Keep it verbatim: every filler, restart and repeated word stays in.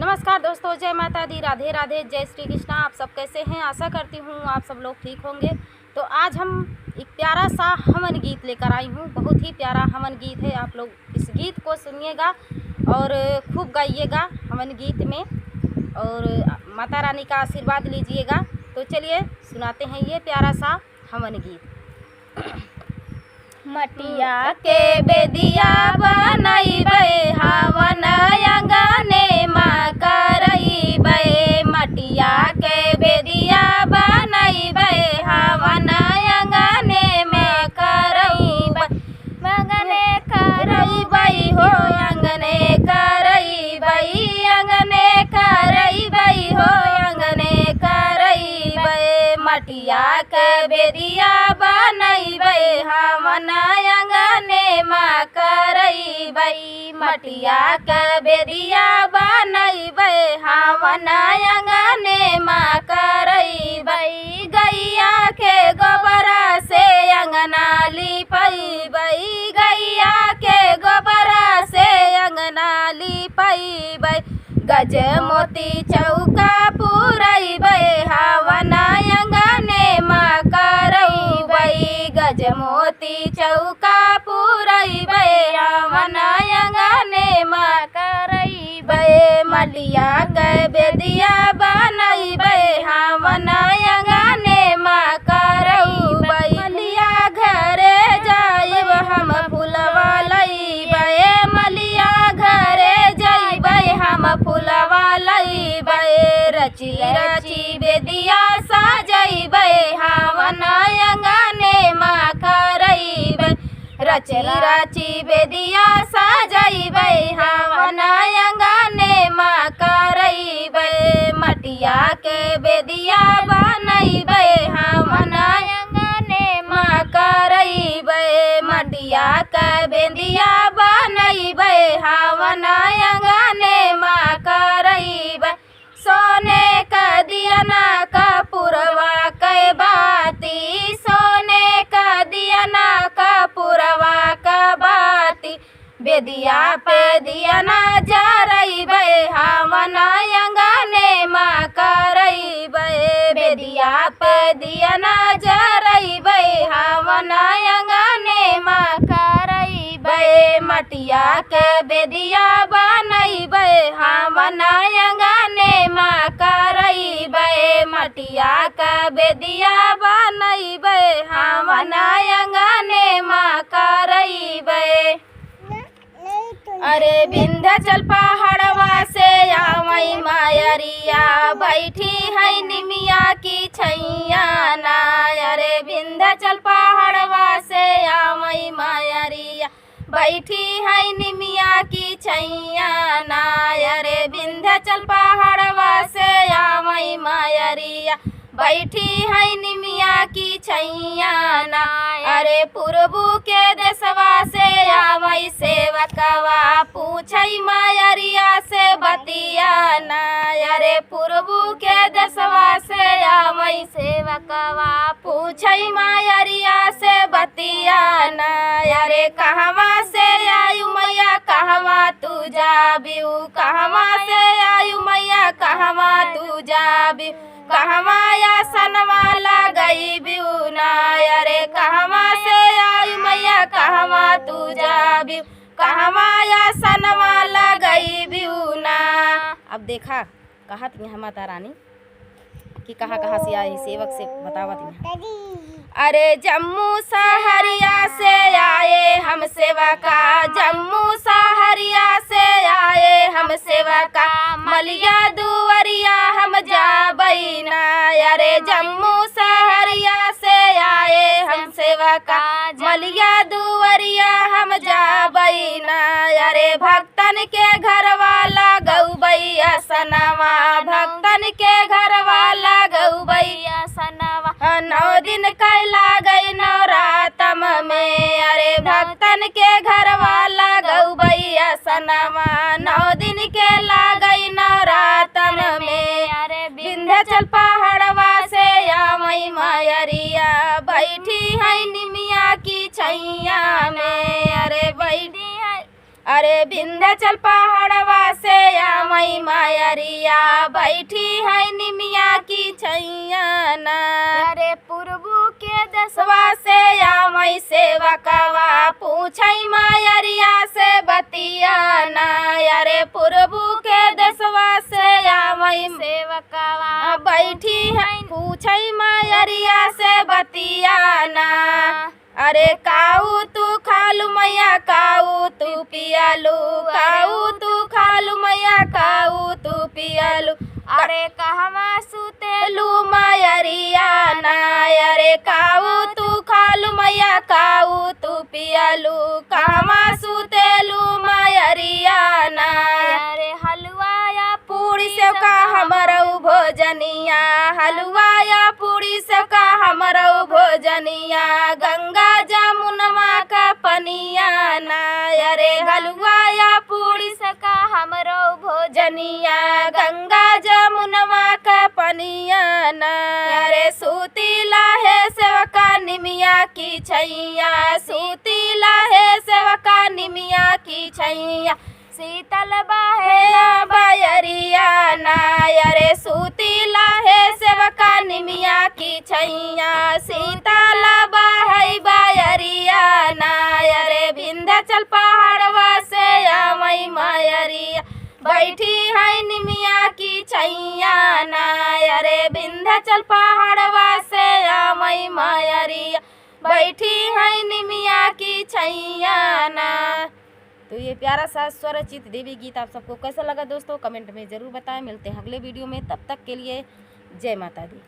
नमस्कार दोस्तों, जय माता दी, राधे राधे, जय श्री कृष्णा। आप सब कैसे हैं? आशा करती हूँ आप सब लोग ठीक होंगे। तो आज हम एक प्यारा सा हवन गीत लेकर आई हूँ, बहुत ही प्यारा हवन गीत है। आप लोग इस गीत को सुनिएगा और खूब गाइएगा हवन गीत में, और माता रानी का आशीर्वाद लीजिएगा। तो चलिए सुनाते हैं ये प्यारा सा हवन गीत। मटिया के बेदिया बनइबै, हवन अंगने मा करइबै। मटिया के बेदिया बनइबै, हवन अंगने मा करइबै। अंगने करइबै हो, अंगने करइबै, अंगने करइबै हो, अंगने करइबै। मटिया के बेदिया बनइबै, हवन अंगने मा करइबै। मटिया के बेदिया बनइबै, हवन अंगने मा करइबै। गइया के गोबरा से अंगना लिपइबै, गइया के गोबरा से अंगना लिपइबै। गज मोती चौका पुरइबै, हवन अंगने मा करइबै। गज मोती चौका पुरइबै, हवन अंगने मा करइबै। मलिया के बेदिया बनइबै, हवन अंगने मा करइबै। मलिया घरे जाइब हम फुलवा लइबै, मलिया घरे जाइबै हम फुलवा लइबै। रची रची बेदिया सजइबै, हवन अंगने मा करइबै। रची रची बेदिया सजइबै, हवन अंगने मा करइबै। मटिया के बेदिया बनइबै, हवन अंगने मा करइबै। मटिया के बेदिया बनइबै, हवन अंगने मा करइबै। सोने क दियना कपूरवा कै बाती, सोने क दियना कपूरवा कै बाती। बेदिया पे दियना जरइबै, हवन अंगने मा करइबै। बेदिया पे दियना जरइबै, हवन अंगने मा करइबै। मटिया के बेदिया बनइबै, हवन अंगने मा करइबै। मटिया के बेदिया बनइबै, हवन अंगने मा करइबै। अरे विंध्याचल पहाड़वा से आवई मयरिया, बैठी है निमिया की छैया ना। अरे विंध्याचल पहाड़वा से आवई मयरिया, बैठी है निमिया की छैया ना। अरे विंध्याचल पहाड़वा से आवई मयरिया, बैठी है निमिया की छैया ना। अरे पूरबू के देसवा से आवई सेवकवा, पूछई मयरिया से बतिया ना। अरे पूरबू के देसवा से आवई सेवकवा, पूछई मयरिया से बतिया ना। अरे कहवा से आयु मैया, कहवा तू जाबिउ, कहवा से आयु मैया, कहवा तू जाबिउ, कहवा आसनवा लगइबिउ ना। अरे कहवा से आयु मैया, कहवा तू जाबिउ, कहवा आसनवा लगइबिउ ना। अब देखा, कहत यहाँ माता रानी कि कहाँ कहाँ से आए सेवक से बतावत यहाँ। अरे जम्मू सहरिया से आए हम सेवका, जम्मू सहरिया से आए हम सेवका, मलिया दुवरिया हम जाबई ना। अरे जम्मू सहरिया से आए हम सेवका, मलिया दुवरिया हम जाबई ना। अरे भक्तन के घरवा लगउबई आसनवा, भक्तन के घरवा लगउबई आसनवा। नौ दिन कै लागई नवरातम में, अरे भक्तन के घरवा लगउबई आसनवा। नौ दिन के लागई नवरातम में, अरे विंध्याचल पहाड़वा से आवई मयरिया, बैठी है निमिया की छैया में। अरे बैठी है अरे विंध्याचल पहाड़वा से आवई मयरिया, बैठी है निमिया की छैया ना। अरे पूरबू के देसवा से आवई सेवकवा, पूछई मयरिया से बतिया ना। अरे पूरबू के देसवा से आवई सेवकवा, बैठी है पूछई मयरिया से बतिया ना। अरे काऊ तू खालू मैया, काऊ तू पियालू, काऊ तू खालू मैया, काऊ तू पियालू। अरे कहवा सुतेलू मयरिया ना, अरे काऊ तू खालू मैया, काऊ तू पियालू, कहवा सुतेलू मयरिया ना। अरे हलवा या पूड़ी सेवका हमरऊ भोजनिया, हलवा या पूड़ी सेवका हमरऊ भोजनिया, गंगा जमुनवा का पनिया ना। अरे हलवा या पूड़ी सेवका हमरऊ भोजनिया, गंगा जमुनवा का पनिया ना। अरे सूतीला हे सेवका निमिया की छैया, सूतीला हे सेवका निमिया की छैया, शीतल बहेला बयरिया ना। अरे सूतीला हे सेवका निमिया की छैया, शीतल बहई बयरिया ना। अरे विंध्याचल पहाड़वा से आवई मयरिया, बैठी है निमिया की छैया ना। अरे विंध्याचल पहाड़वा से आवई मयरिया, बैठी है निमिया की छैया ना। तो ये प्यारा सा स्वरचित देवी गीत आप सबको कैसा लगा दोस्तों, कमेंट में ज़रूर बताएं। मिलते हैं अगले वीडियो में, तब तक के लिए जय माता दी।